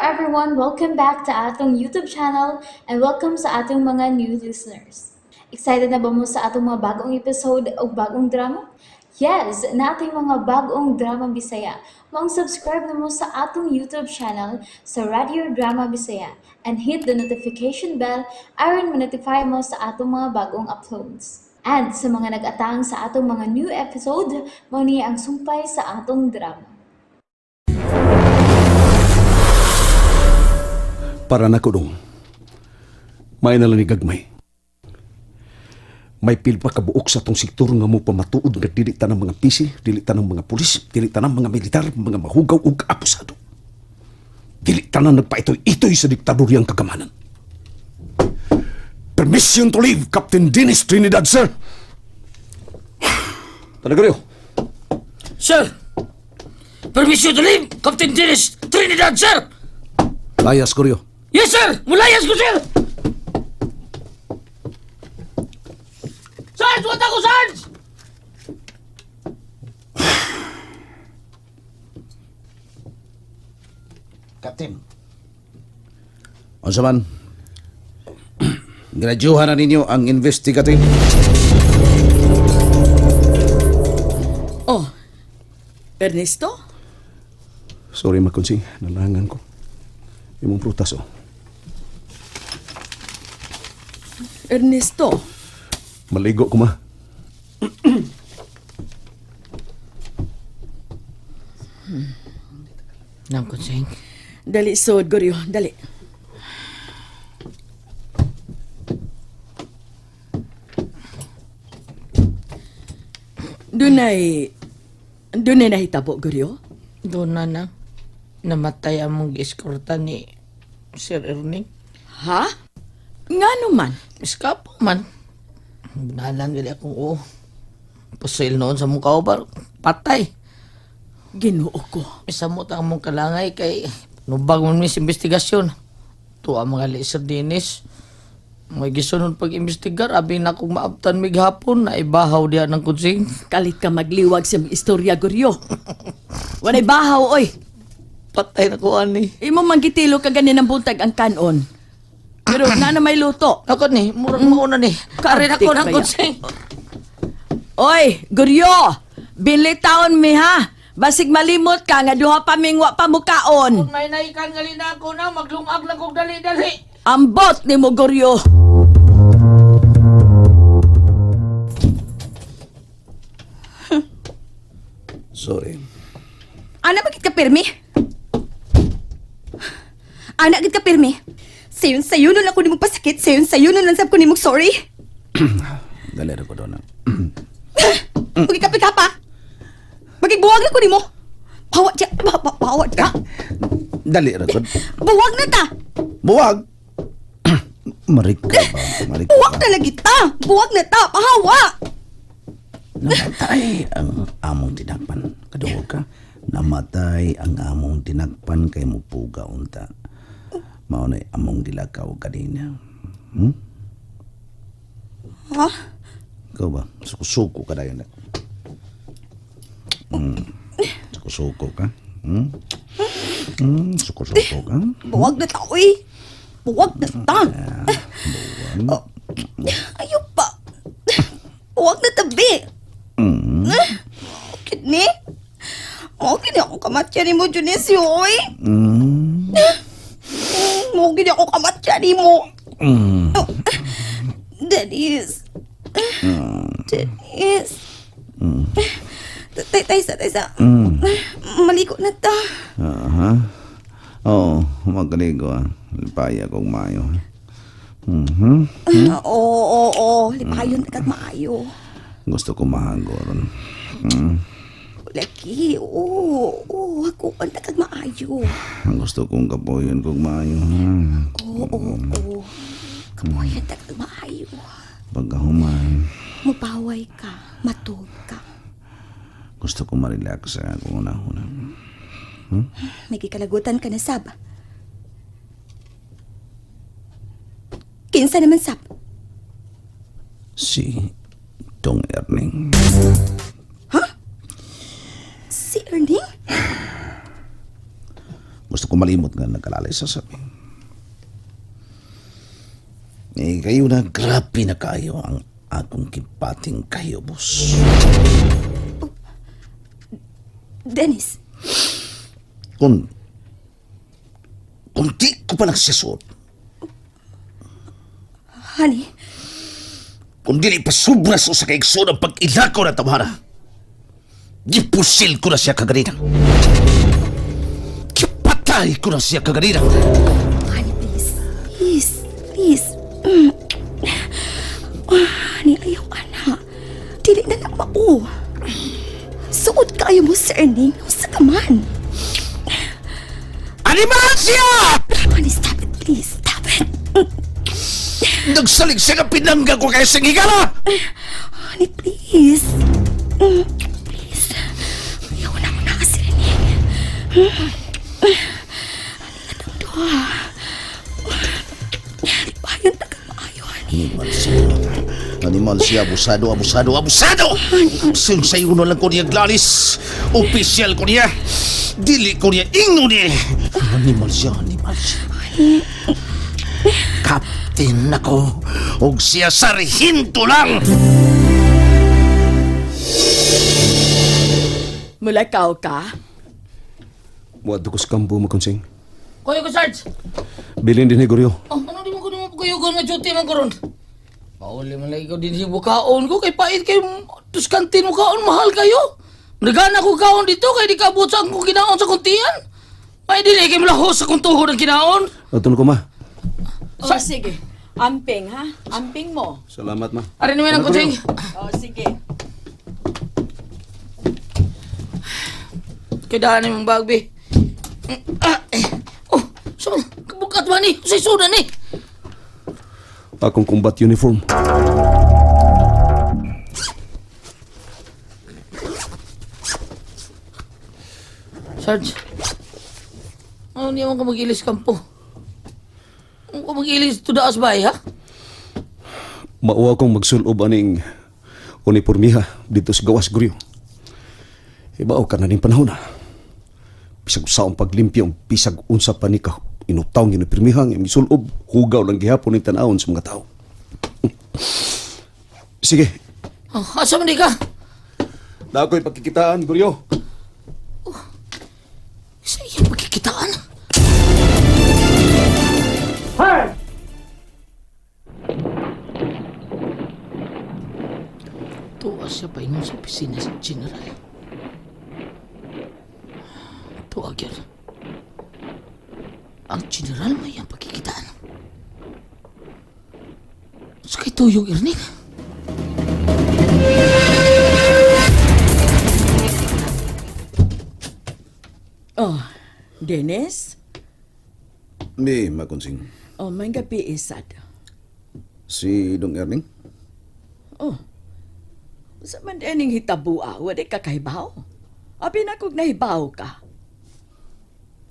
everyone! Welcome back to atong YouTube channel and welcome sa atong mga new listeners. Excited na ba mo sa atong mga bagong episode o bagong drama? Yes, nating mga bagong drama Bisaya. Maong subscribe na mo sa atong YouTube channel sa Radio Drama Bisaya and hit the notification bell aron ma-notify mo sa atong mga bagong uploads. And sa mga nag-atang sa atong mga new episode, mao ni ang sumpay sa atong drama. Para na ko dong. May na lang ni Gagmay. May pilpa kabuok sa tong sektor nga mo pamatuod nga dili ta ng mga pisi, dili ta ng mga pulis, dili ta ng mga militar, mga mahugaw ug apusado. Dili ta na nagpaitoy-itoy sa diktadoryang kagamanan. Permission to leave, Captain Dennis Trinidad, sir! Talaga rin. Sir! Permission to leave, Captain Dennis Trinidad, sir! Layas, Koryo. Yes, sir! Mulayas ko, sir! Sarge! Wata ko, Sarge! Captain. Unsa man? Graduhan na ninyo ang investigative. Oh, Ernesto? Sorry, Makonsing. Nalangan ko. Imong prutas, oh. Ernesto? Maligo ko, ma. Nang konsing. Dali, sod, Goryo. Dali. Dunay nahitabo, Goryo? Doon na na. Namatay ang mong eskorta ni Sir Erning. Ha? Nga naman. Eskapo man. Binalan gali akong oo. Pusil noon sa mukha ko, bar. Patay. Ginoo ko. Isamot ang mong kalangay kay nubag mo mis investigasyon. Tuwa mga li Sir Dennis. May gisunod pag-imbestigar, abi na kong maabtan mig hapon na ibahaw diya ng kutsing. Kalit ka magliwag sa mga istorya, Goryo. Walay bahaw, oy. Patay na ko ani. Imo manggitilo ka ganin ang buntag ang kanon. Pero na may luto. Ako ni, murag mauna ni. Karin ako ng Kaantik ba kutsing. Oy, Goryo! Bili taon mi ha! Basig malimot ka nga duha pa mingwa pa mukaon. May naikan gali na ako na, maglungag lang kong dali-dali. Ambot ni mo, Goryo! Sorry. Ana, bakit ka pirmi? Ana, bakit ka pirmi? Sayon sayo nun ako nimo pasakit. Sayon sayo nun lang sab ko nimo sorry. Dali ra ko doon. Magikapi ka pa. Magigbuwag na ko nimo. Bawa siya. Bawa ka. Dali ra ko. Buwag na ta. Buwag. Marik ka ba? Marik ka Buwag ba? na lagi ta. Buwag na ta. Pahawa. Namatay ang among tinakpan. Kadugo ka. Namatay ang among tinakpan kay mupuga unta. Mao na among gilakaw kanina. Ha? Ikaw ba? Suko-suko ka dayon. Suko-suko ka? Hmm? Suko-suko ka? Buwag na ta, oy. Buwag na ta. Oh. Ayaw pa. Buwag na tabi. Okay ni. Okay ni ako kamatya ni mo, Junesio, oy. Okay ni ako kamatya ni mo. Oh. Dennis. Dennis. Tay, tay, sa, tay, sa. Maliko na ta. Aha. Oo, magkaligo ah. Lipaya kong maayo. Mhm. Oo, oo, oo. Lipayon na kag maayo. Gusto ko mahago ron. Lagi, oo, oo. Ako, ang kag maayo. Gusto kong kapoyon kong maayo. Oo, oo, oo. Kapoyan ta kag maayo. Pagkahuman, Mupaway ka, matug ka. gusto ko ma-relax sa akong una-una. May gikalagutan ka na, Sab. Kinsa naman, Sab? Si Dong Erning. Si Erning? Gusto ko malimot nga nagkalalay sa sabi. Eh, kayo na grabe na kayo ang akong kipating kayo, boss. Dennis, Kung di ko pa nagsisuot, honey, kung dili pa sobra sa usa ka igsoon ang pag-ilakaw na tamara, gipusil ko na siya kaganina. Gipatay ko na siya kaganina. Honey, please. Please, please. Mm. Ah, honey, ayaw ana. Dili na lang mao. Suod kaayo mo si Erning. Usa ka man. Animal siya! Honey, stop it, please. Stop it. Nagsalig siya nga pinangga ko kay sing higala! Honey, please. Please. Ayaw na ako na kasi Erning. Honey, atong duha. Lipayon ta ka maayo, honey. Animal siya. Animal siya. Abusado, abusado, abusado! Sing sayo na lang ko niya, Gladys. Opisyal ko niya. Dili ko niya, ingno niya. Animal siya, animal siya. Captain ako. Og siya sarhinto lang! Mulakaw ka? Muadto ko sa kampo, makonsing. Kuya ko, Sarge. Bilin din ni Goryo. Oh, ano di mo ko naman kuyo nga duty man karon? Pauli man lagi ko din si bukaon ko kay pait kay tus kantin mo kaon mahal kayo. Nagana ko kaon dito kay di kaabot sa akong kinaon sa kuntian. Ay dili kay malahos sa kong tuhod ang kinaon. Ato na ko, ma. Oh, sige. Amping, ha? Amping mo. Salamat, ma. Ari naman ang kutsing. Oh, sige. Kay daan imong bag bi. Ah, eh. Oh, so kabukat man ni, usay sudan ni. Akong combat uniform. Sarge. Ano niya man ka mag-ilis kampo? Ano ka mag-ilis to daas bay ha? Mauwa kong magsulob aning uniformiha dito sa gawas, Goryo. Ibaw ka na ning panahon na. Bisag usaong paglimpyo, bisag unsa pa ni ka inutaw ng uniformiha ng isulob, hugaw lang gihapon ni tanawon sa mga tao. Sige, Oh, asa man di ka? na ako'y pagkikitaan, Goryo. Sa iyang pagkikitaan. Tuwa siya paingon sa opisina sa general. Tuwa gyud. Ang general may iyang pagkikitaan. Sa kay tuyog, Erning. Oh, Dennis? Hindi, makonsing. Oh, may gabi isad. Si Dong Erning? Oh. Sa man dining hitabua, wala ka kahibaw. Abi na kog nahibaw ka.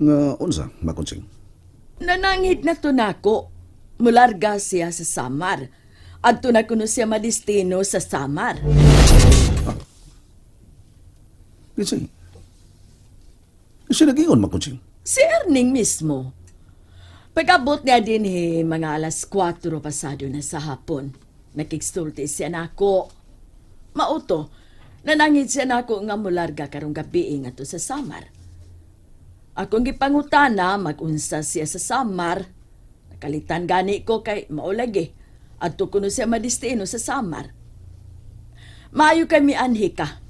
Nga unsa, makonsing? Nanangid na to nako. Mularga siya sa Samar. Adto na kuno siya madestino sa Samar. Kinsay? Kinsa nagingon, makonsing? Si Erning mismo. Pag-abot niya din he, mga alas 4 pasado na sa hapon. Nakiksulti siya nako. Mauto, nanangid siya nako nga mularga karong gabi nga to sa Samar. Akong gipangutana, mag-unsa siya sa Samar. Nakalitan gani ko kay maulagi. Adto kuno siya madestino sa Samar. Maayo kami anhi ka.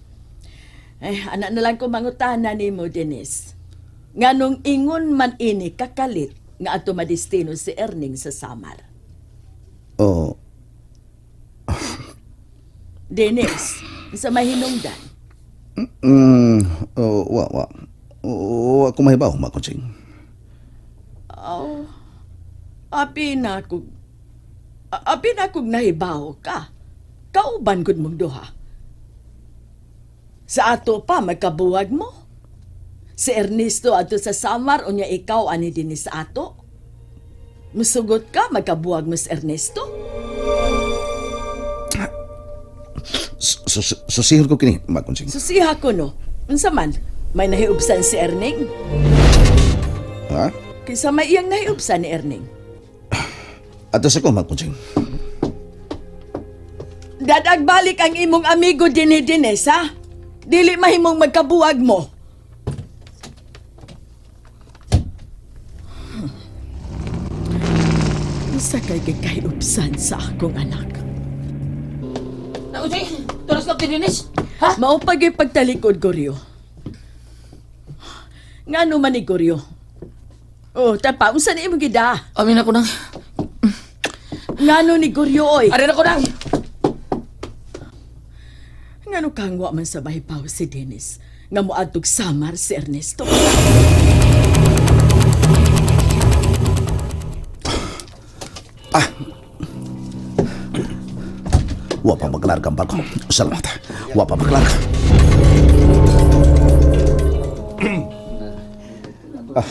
Eh, anak na lang ko mangutana nimo, Dennis. Nganong ingon man ini kakalit nga ato madestino si Erning sa Samar. Oh, Dennis, sa mahinungdan. Oh, wa, wa. Oh, wa ko mahibaw, makonsing. Oh, abi na kog abi na kog nahibaw ka. Kauban gud mong duha. Sa ato pa magkabuwag mo. Si Ernesto adto sa Samar unya ikaw ani dinhi sa ato. Musugot ka magkabuwag mo si Ernesto? Susihon ko kini, makonsing. Susiha ko no. Unsa man, may nahiubsan si Erning. Ha? Kinsa may iyang nahiubsan ni Erning. Ato sa ko, magkuntsing. Dadagbalik ang imong amigo dinhi Dennis, ha? Dili mahimong magkabuwag mo. Usa kay gikahiubsan sa akong anak. Na, Unsing, turas ka Dennis. Ha? Mao pag pagtalikod, Goryo. Ngano man ni Goryo? Oh, tapa, unsa ni imong gida? Amin ako nang. Ngano ni Goryo, oy? Arin ako nang. Ngano kang wa man sa bahipaw si Dennis? Nga moadtog Samar si Ernesto. Wa pa maglarga ang barko. Salamat. Wa pa maglarga. Ah.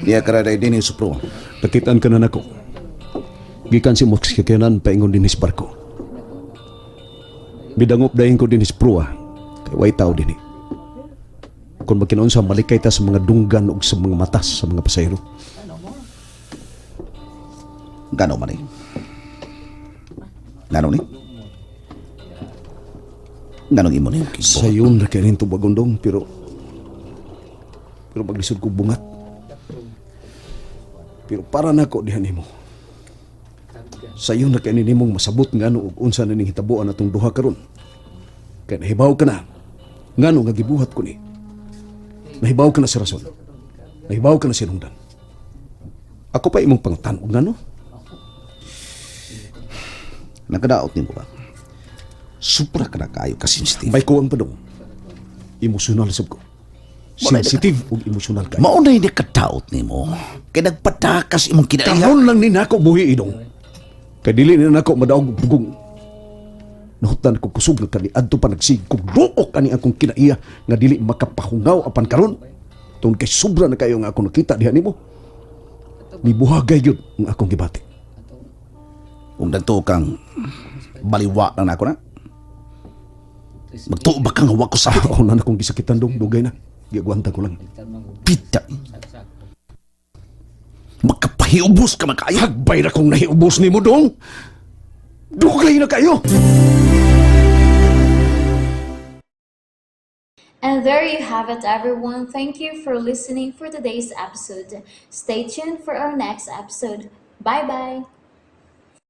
Niya karaday din yung supro. Nakitaan ka na nako. Gikan si Moxikanan paingon din his barko. Midangop dahin ko din his proa. Kay way tao din eh. Kung magkinoon sa malikay ta sa mga dunggan ug sa mga matas sa mga pasahero. Gano man eh. Gano ni? Ganong imo ni? Sayon na kay rin tubagondong pero maglisod ko bungat. Pero para nako diha nimo. Sayon na kay nimong masabot ngano ug unsa na ning hitabuan atong duha karon. Kay nahibaw ka na ngano nga gibuhat ko ni. Nahibaw ka na sa rason. Nahibaw ka na sinungdan. Ako pa imong pangutan og ngano? Nagkadaot nimo ba? Supra ka na kaayo ka sensitive. May kuwang pa dong. Emosyonal sab ko. Sensitive ug emosyonal kayo. Mao na hindi kadaot nimo. Kay nagpatakas imong kinaiya. Karon lang ni nako buhi idong. Kay dili ni nako madaog og pugong. Nahutan ko kusog nga kani adto pa nagsig kog duok ani akong kinaiya nga dili makapahungaw apan karon. Tungod kay sobra na kayo nga ako nakita diha nimo. Nibuhagay gyud ang akong gibati. Kung nagtuo kang baliwa lang nako na. Magtuo ba kang wa ko sa Ako na akong gisakitan dong dugay na. Giagwanta ko lang. pita. Makapahiubos ka man kaayo. Hagbay ra kong nahiubos nimo dong. Dugay na kayo. And there you have it, everyone. Thank you for listening for today's episode. Stay tuned for our next episode. Bye bye.